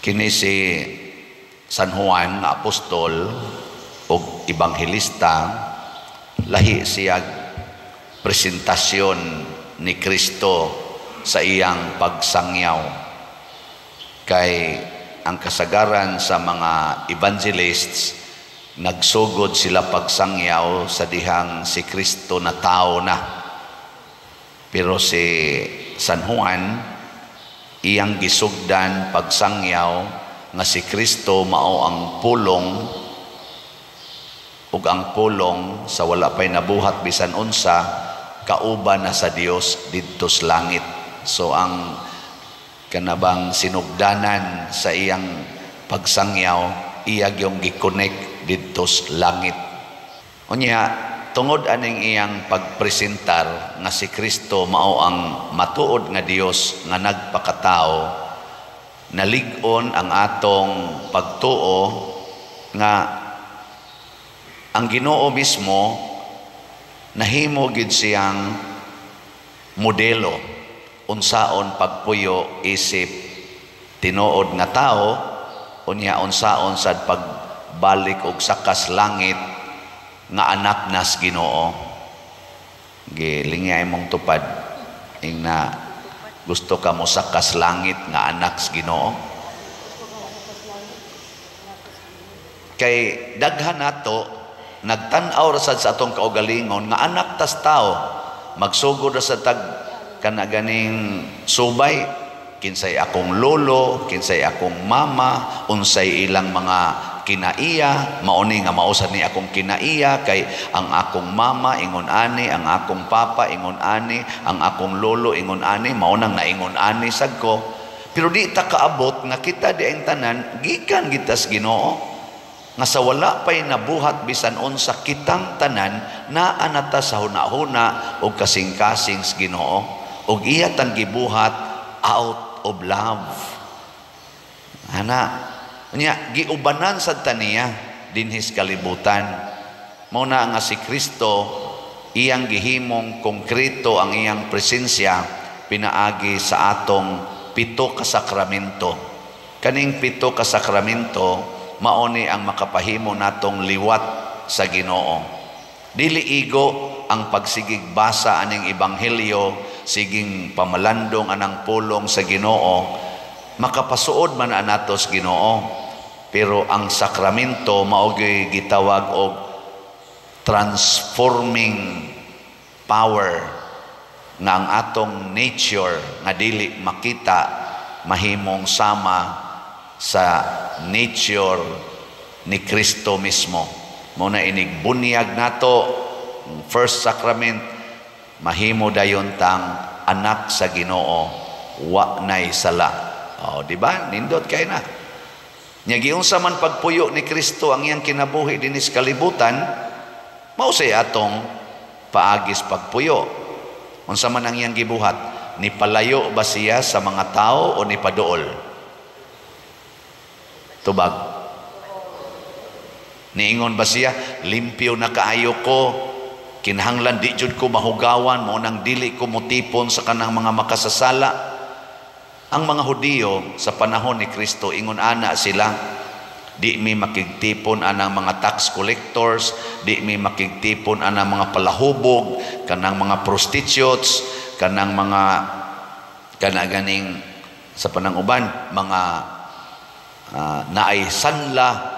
Kini si San Juan nga apostol ug ebanghelista, lahi siya presentasyon ni Kristo sa iyang pagsangyaw. Kay ang kasagaran sa mga evangelists, nagsugod sila pagsangyaw sa dihang si Kristo na tao na. Pero si San Juan, iyang gisugdan pagsangyaw nga si Kristo mao ang Pulong, ug ang Pulong, sa wala pay nabuhat bisan unsa, kauban na sa Dios didto sa langit. So ang kanabang sinugdanan sa iyang pagsangyaw, iya gyung gi-connect didto sa langit. Unya, tungod aning iyang pagpresentar nga si Kristo mao ang matuod nga Dios nga nagpakatao, nalig-on ang atong pagtuo nga ang Ginoo mismo nahimo gid siyang modelo unsaon pagpuyo isip tinuod nga tao, unya unsaon sad pagbalik og sakas langit nga anak nas Ginoo. Gilingya imong tupad ing na gusto ka mo sakas langit nga anak sa Ginoo. Kay daghan nato nagtan-aw ra sad sa atong kaugalingon nga anak tas tao, magsugod ra sa tag kana ganing subay, kinsay akong lolo, kinsay akong mama, unsay ilang mga kinaiya, mauni nga mausa ni akong kinaiya, kay ang akong mama ingon ani, ang akong papa ingon ani, ang akong lolo ingon ani, mao nang naingon ani sad ko. Pero di ta kaabot nga kita di ang tanan gikan gitas Ginoo, nga sa wala pay nabuhat bisan unsa, kitang tanan naa na ta sa hunahuna og kasing-kasing sa Ginoo, ug iya tang gibuhat out of love. Ana nya giubanan sad taniya dinhis kalibutan. Mao na nga si Kristo iyang gihimong konkreto ang iyang presensya pinaagi sa atong pito ka sakramento. Kaning pito ka sakramento mao ni ang makapahimo natong liwat sa Ginoo. Dili igo ang pagsigig basa aning ebanghelyo, siging pamalandong anang pulong sa Ginoo, makapasuod man anato sa Ginoo. Pero ang sakramento mao gyud gitawag og transforming power nga ang atong nature nga dili makita mahimong sama sa nature ni Kristo mismo. Mao na inig bunyag nato, first sacrament, mahimo dayon tang anak sa Ginoo, wa nay sala. O, di ba? Nindot kay na. Nya giunsa man pagpuyo ni Kristo ang iyang kinabuhi dinhi sa kalibutan, mao say atong paagis pagpuyo. Unsa man ang iyang gibuhat? Nipalayo ba siya sa mga tao o nipaduol? Tubag. Niingon ba siya, limpyo na kaayo ko, kinahanglan di jud ko mahugawan, mao nang dili ko motipon sa kanang mga makasasala? Ang mga Hudiyo sa panahon ni Kristo, ingon ana sila, di mi makigtipon anang mga tax collectors, di mi makigtipon anang mga palahubog, kanang mga prostitutes, kanang mga kanaganing sa pananguban, mga naay sanla,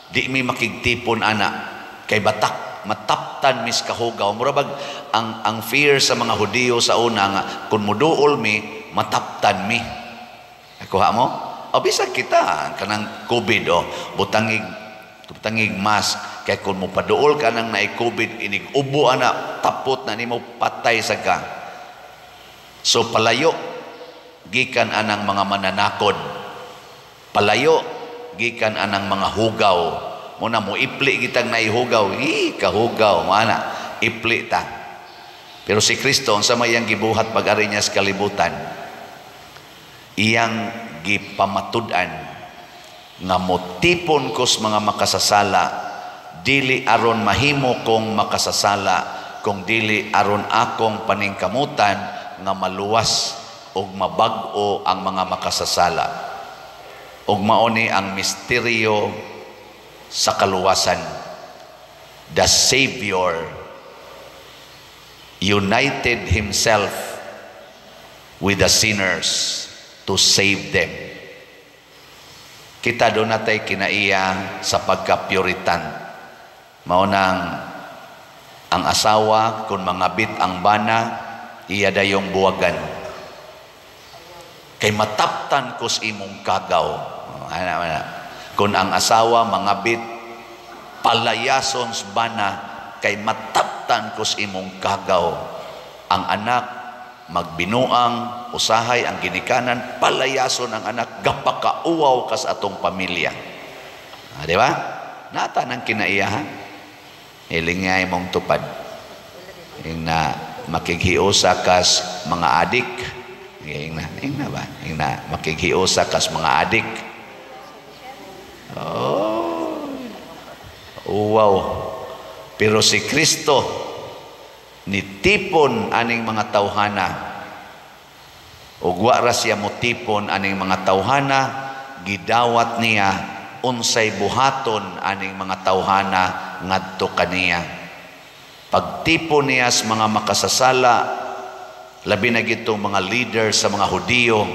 di mi makigtipon ana kay batak mataptan mis kahugaw. Mura bag ang fear sa mga Hudiyo sa una nga kung muduol mi, mataptan mi. Nakuha mo? O bisag kita kanang COVID, o butangig mask, kay kung mopaduol ka nang naay COVID, inig ubo ana, tapot na nimo, patay sa ka. So palayo gikan anang mga mananakod, palayo gikan anang mga hugaw. Muna mo ipli kitang naihugaw, hi kahugaw mana ipli ta. Pero si Kristo, unsa may iyang gibuhat pag-ari niya sa kalibutan? Iyang gipamatud-an nga motipon kos mga makasasala, dili aron mahimo kong makasasala, kung dili aron akong paningkamutan nga maluwas og mabag-o ang mga makasasala. Ug mao ni ang misteryo sa kaluwasan. The Savior united himself with the sinners to save them. Kita duna tay kinaiya sa pagka-Puritan. Mao nang ang asawa kung mangabit ang bana, iya dayong buwagan. Kay mataptan kos imong kagaw. Ana, ana. Kung ang asawa mangabit, palayason sa bana kay mataptan kos imong kagaw. Ang anak magbinuang, usahay ang ginikanan, palayason ang anak, gapakauwaw kas atong pamilya. Ah, di ba? Nata ng kinaiya, ha? Hiling nga imong tupad. Ing na makighiusa kas mga adik. Ing na ba? Ing na makighiusa kas mga adik. Oh. Wow. Pero si Kristo nitipon aning mga tawhana, ug wa ra siya motipon aning mga tawhana, gidawat niya unsay buhaton aning mga tawhana ngadto kaniya. Pagtipon niya sa mga makasasala, labi na gitong mga leader sa mga Hudiyo,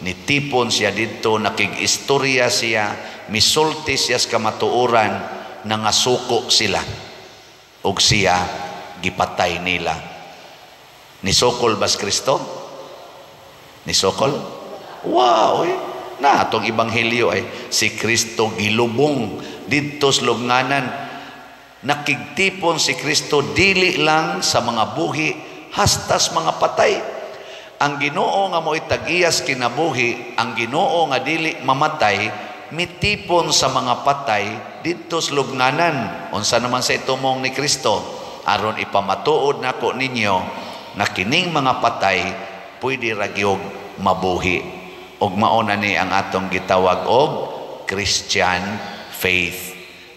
nitipon siya didto, nakig-istorya siya, misulti siya sa kamatuoran, nangasuko sila ug siya gipatay nila. Nisukol bas Kristo? Nisukol? Wow, eh. Na atong ebanghelyo ay si Kristo gilubong didto sa lubnganan. Nakigtipon si Kristo dili lang sa mga buhi, hastas mga patay. Ang Ginoo nga mo'y tag-iyas kinabuhi, ang Ginoo nga dili mamatay, mitipon sa mga patay didto sa lubnganan. Unsa naman sa itumong ni Kristo? Aron ipamatuod nako ninyo nga kining mga patay pwede ra gyud mabuhi. Og mao na ni ang atong gitawag og Christian faith,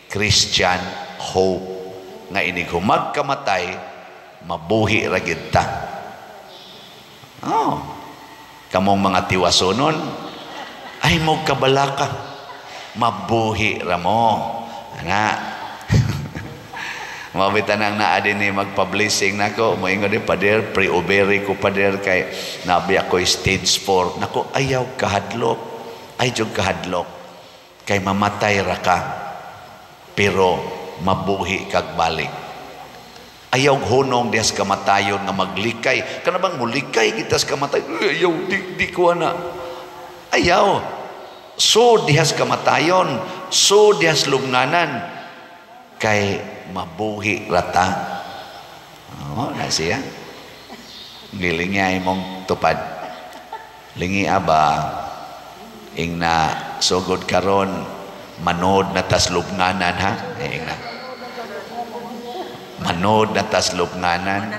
Christian hope, nga inig humag kamatay, mabuhi ra gyud ta. Oh. Kamong mga tiwasonon, ay mo kabalaka, mabuhi ra mo. Ana. Mabita nang naa din ni magpa-blessing nako, moingon di, "Pader, pre-ovary ko, pader, kay nabi ako stage 4." Nako, ayaw kahadlok. Ay jud kahadlok. Kay mamatay ra ka. Pero mabuhi kag balik. Ayaw hunong dihas kamatayon nga maglikay. Kana bang mulikay kita sa kamatayon? Ayaw, di ko ana. Ayaw. So dihas kamatayon, so dihas lubnganan kay mabuhi rata. Oh, na siya. Giling niya imong tupad. Lingi aba, ing na sugod karon manod na tas lubnganan, ha. Ing na. Manod na tas lubnganan.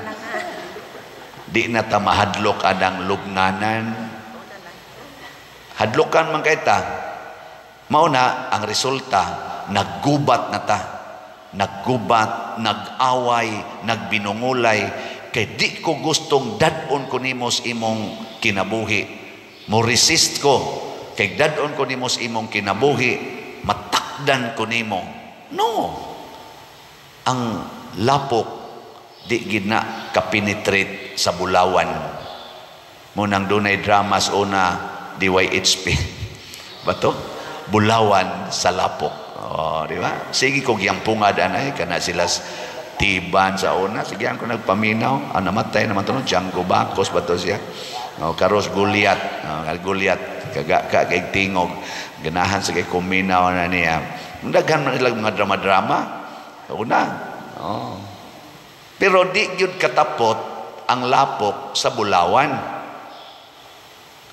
Di na ta mahadlok anang lubnganan. Hadlokan man kay ta. Mao na ang resulta, naggubat na ta. Naggubat, nag-away, nagbinungulay kay di ko gustong dad-on ko nimo sa imong kinabuhi. Mo resist ko kay dad-on ko nimo sa imong kinabuhi, matakdan ko nimo. No. Ang lapok di gid na kapenetrate sa bulawan. Mao nang dunay dramas una, DYHP. Bato? Bulawan sa Lapok. Oh, di ba? Sige ko gyampungad anay kana sila tiban sa una. Sige ako nagpaminaw. Ah, namatay naman to, no? Django Bacos ba to siya? Oh, karos Goliath. Oh, Goliath kaga ka kay tingog. Ganahan sa kay kuminaw na niya. Daghan man sila mga drama-drama. Una. Oh. Pero di gyud katapot ang lapok sa bulawan.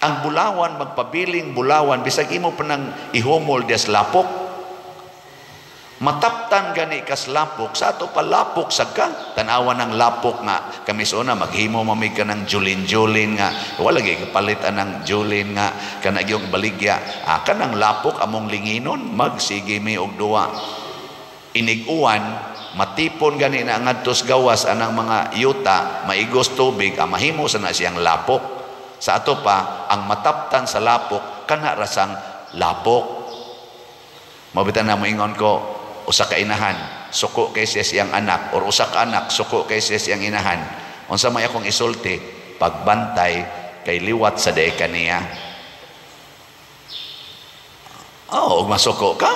Ang bulawan magpabiling bulawan bisag imo pa nang ihumol des lapok. Mataptan gani kas lapok sa ato pa, lapok sa ka. Tan-awa ng lapok nga kami sa una maghimo mamig ka ng julin-julin nga wala gyud kapalit anang julin nga kana gyud baligya. Ah, kanang lapok among linginon, magsige mi og duwa. Inig-uwan, matipon gani na ngadtos gawas anang mga yuta, maigos tubig, ang mahimo sa na siyang lapok. Sa ato pa, ang mataptan sa lapok kana rasang Lapok. Mabita na mo ingon ko, usa ka inahan, suko kay siya siyang anak, or usa ka anak, suko kay siya siyang inahan. Unsa may akong isulti? Pagbantay kay liwat sa day kaniya. Oh, og masuko ka,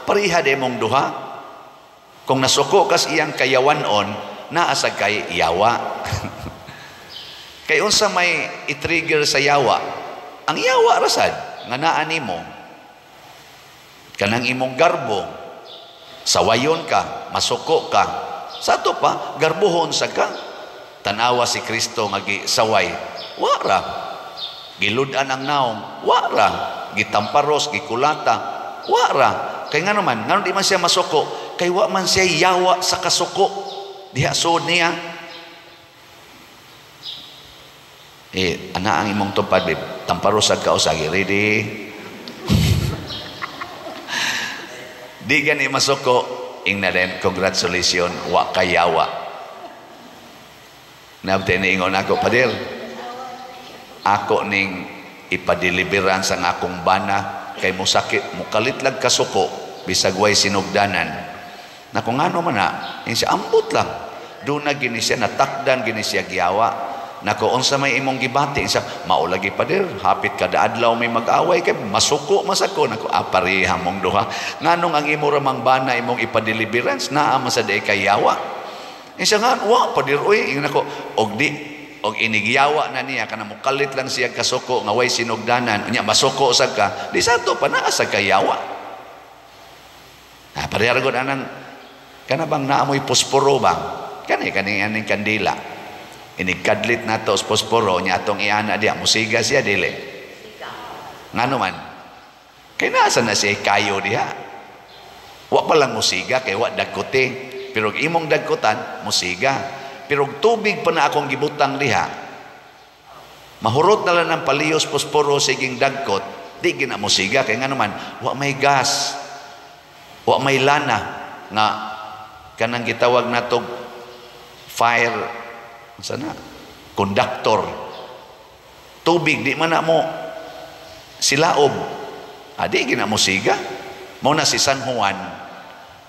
pareha de mong duha. Kung nasuko kas iyang kayawanon, naa sa kay yawa. Kay unsa may i-trigger sa yawa? Ang yawa rasad nga naa nimo. Kanang imong garbo, sawayon ka, masuko ka. Sa ato pa, garbohon sa ka. Tanawa si Kristo nga gisaway, wara. Gilud-an ang naong, wara. Gitamparos, gikulata, wara. Kay ngano man, ngano di man siya masuko? Kay wa man siya yawa sa kasuko. Diha suod niya. Eh, ana ang imong tupad, babe. Tamparos ag kausagi. Ready? Di gani masuko, ingna din, congratulations, wa kayawa. Nabte niingon ako, Pader, ako ning ipadeliveran sa akong bana kay musakit, mukalit lang kasuko, bisag way sinugdanan. Na kung ano man na, siya ambot lang. Doon na gini siya, natakdan gini siya giyawa. Nako, unsa may imong gibati, siya, maulagi Pader, hapit kada adlaw may mag-away kay masuko masako. Nako, pareha mong duha. Nganong ang imo ramang bana imong ipadeliverance, naa man sa day kay yawa. Siya nga, wa Pader, uy, nako, og di og inigyawa na niya kana mukalit lang siya kasuko nga way sinugdanan, unya masuko sad ka, di sa ato pa naa sa kayawa. Ah, pareha ra gud anang kana bang naamoy posporo ba? Kani kani aning kandila. Inigkadlit nato sa posporo nya atong iana diya musiga siya dili. Ngano man? Kay naa na siya kayo diha. Wa pa lang musiga kay wa dagkote, pero imong dagkotan musiga. Pero tubig pa na akong gibutang diha, mahurot na lang ng paliyos posporo siging dagkot, di ginamusiga. Kaya nga naman, wa may gas, wa may lana, nga kanang gitawag natog fire, sana, conductor. Tubig, di man na mo silaob. Di ginamusiga. Mao na si San Juan,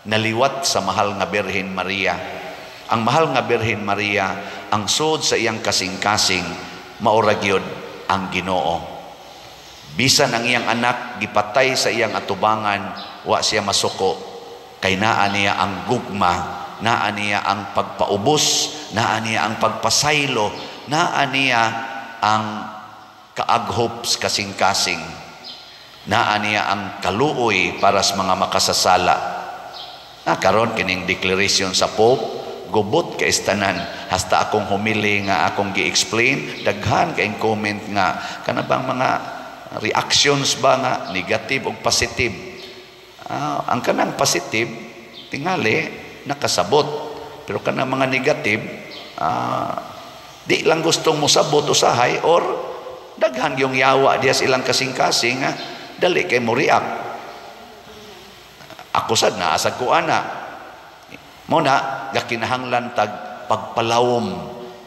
naliwat sa mahal nga Birhen Maria. Ang mahal nga Birhen Maria, ang sud sa iyang kasing-kasing, maura gyud ang Ginoo. Bisan ang iyang anak gipatay sa iyang atubangan, wa siya masuko. Kay naa niya ang gugma, naa niya ang pagpaubos, naa niya ang pagpasaylo, naa niya ang kaaghop sa kasing-kasing, naa niya ang kaluoy para sa mga makasasala. Na karon kining declaration sa Pope, gubot kay istanan hasta akong humili nga akong gi-explain, daghan kay comment nga kana bang mga reactions ba nga negative o positive. Ang kanang positive tingali nakasabot, pero kanang mga negative di lang gustong mosabot usahay or daghan yung yawa diya sa ilang kasing-kasing nga dali kay mo react. Ako sad naasag ko ana. Mo na gakinahanglan tag pagpalawom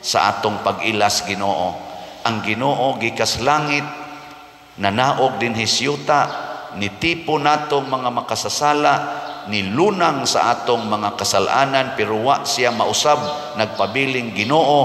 sa atong pag-ilas Ginoo. Ang Ginoo gikas langit, nanaog dinhi siyuta, nitipo natong mga makasasala, nilunang sa atong mga kasalanan, pero wa siya mausab, nagpabiling Ginoo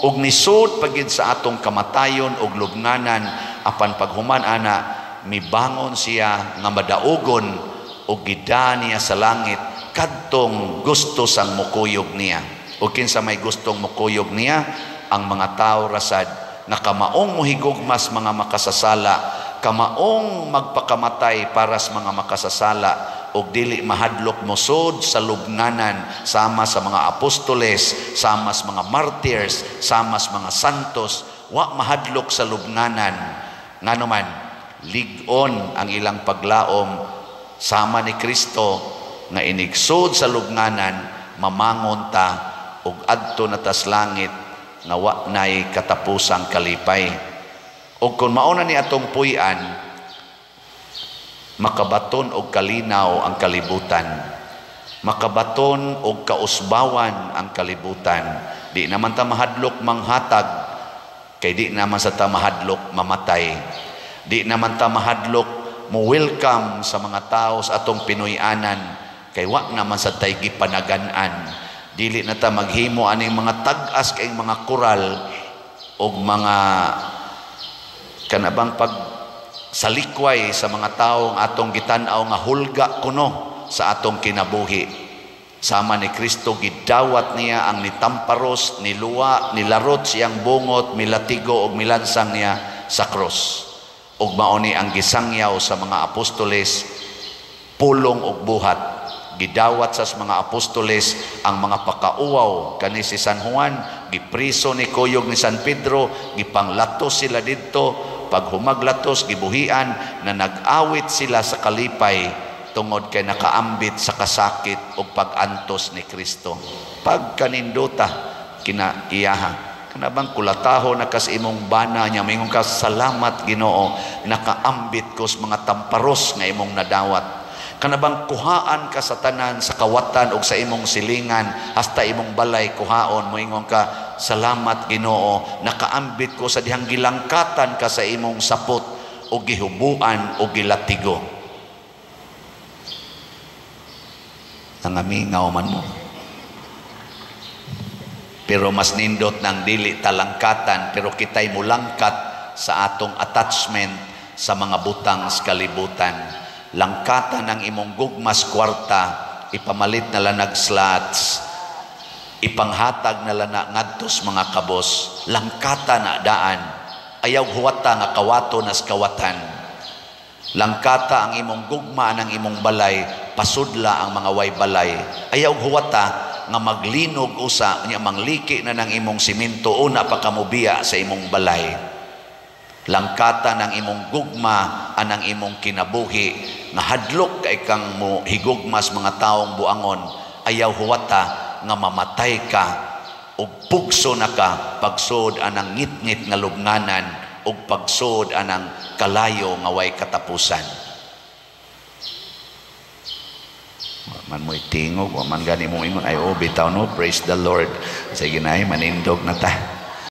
ug nisud pagid sa atong kamatayon ug lubnganan. Apan paghuman ana, mibangon siya nga madaugon ug gida niya sa langit kadtong gusto sang mukuyog niya. O kinsa may gustong mukuyog niya, ang mga tao rasad nga kamaong muhigugmas mga makasasala, kamaong magpakamatay para sa mga makasasala, og dili mahadlok mosud sa lubnganan sama sa mga apostoles, sama sa mga martyrs, sama sa mga santos, wa mahadlok sa lubnganan. Ngano man, lig-on ang ilang paglaom sama ni Kristo nga inigsud sa lubnganan, mamangon ta og adto na tas langit nga wa nay katapusang kalipay. Og kung mauna ni atong puy-an, makabaton og kalinaw ang kalibutan, makabaton og kausbawan ang kalibutan. Di naman ta mahadlok manghatag, kay di naman sa ta mahadlok mamatay. Di naman ta mahadlok Mo welcome sa mga tao sa atong Pinoy-anan kay wa naman sa tay gipanagan-an. Dili na ta maghimo aning mga tag-as kay mga koral og mga kanabang pag salikway sa mga taong atong gitan-aw nga hulga kuno sa atong kinabuhi. Sama ni Kristo, gidawat niya ang nitamparos, niluwa, nilarot siyang bungot, milatigo og milansang niya sa krus. Ug mao ni ang gisangyaw sa mga apostoles, pulong og buhat. Gidawat sa mga apostoles ang mga pakauwaw kani si San Juan, gipriso ni kuyog ni San Pedro, gipanglatos sila didto, pag humaglatos gibuhian na nag-awit sila sa kalipay tungod kay nakaambit sa kasakit ug pag-antos ni Kristo. Pagkanindota kina iyaha. Kana bang kulataho na kas imong bana niya, mingon ka, "Salamat Ginoo, nakaambit ko sa mga tamparos nga imong nadawat." Kana bang kuhaan ka sa tanan sa kawatan og sa imong silingan hasta imong balay kuhaon, moingon ka, "Salamat Ginoo, nakaambit ko sa dihang gilangkatan ka sa imong sapot o gihubuan o gilatigo." Nangamingaw man mo. Pero mas nindot ng dili talangkatan, pero kita'y mulangkat sa atong attachment sa mga butang sa kalibutan. Langkatan ang imong gugmas kwarta, ipamalit na lang slots, ipanghatag na lang ngadtos mga kabos, langkata na daan, ayaw huwata nga kawato nas kawatan. Langkata ang imong gugma ng imong balay, pasudla ang mga way balay. Ayaw huwata nga maglinog usa nya mangliki na ng imong simento una pa kamubiya sa imong balay. Langkata ng imong gugma anang imong kinabuhi nga hadlok kay kang mo higugmas mga taong buangon, ayaw huwata nga mamatay ka ug pugso na ka pagsod anang ngitngit nga lubnganan ug pagsod anang kalayo nga way katapusan. Man mo'y tingog, wa man gani mo ingon, ay oh, bitaw no, praise the Lord. Sige na, manindog na ta.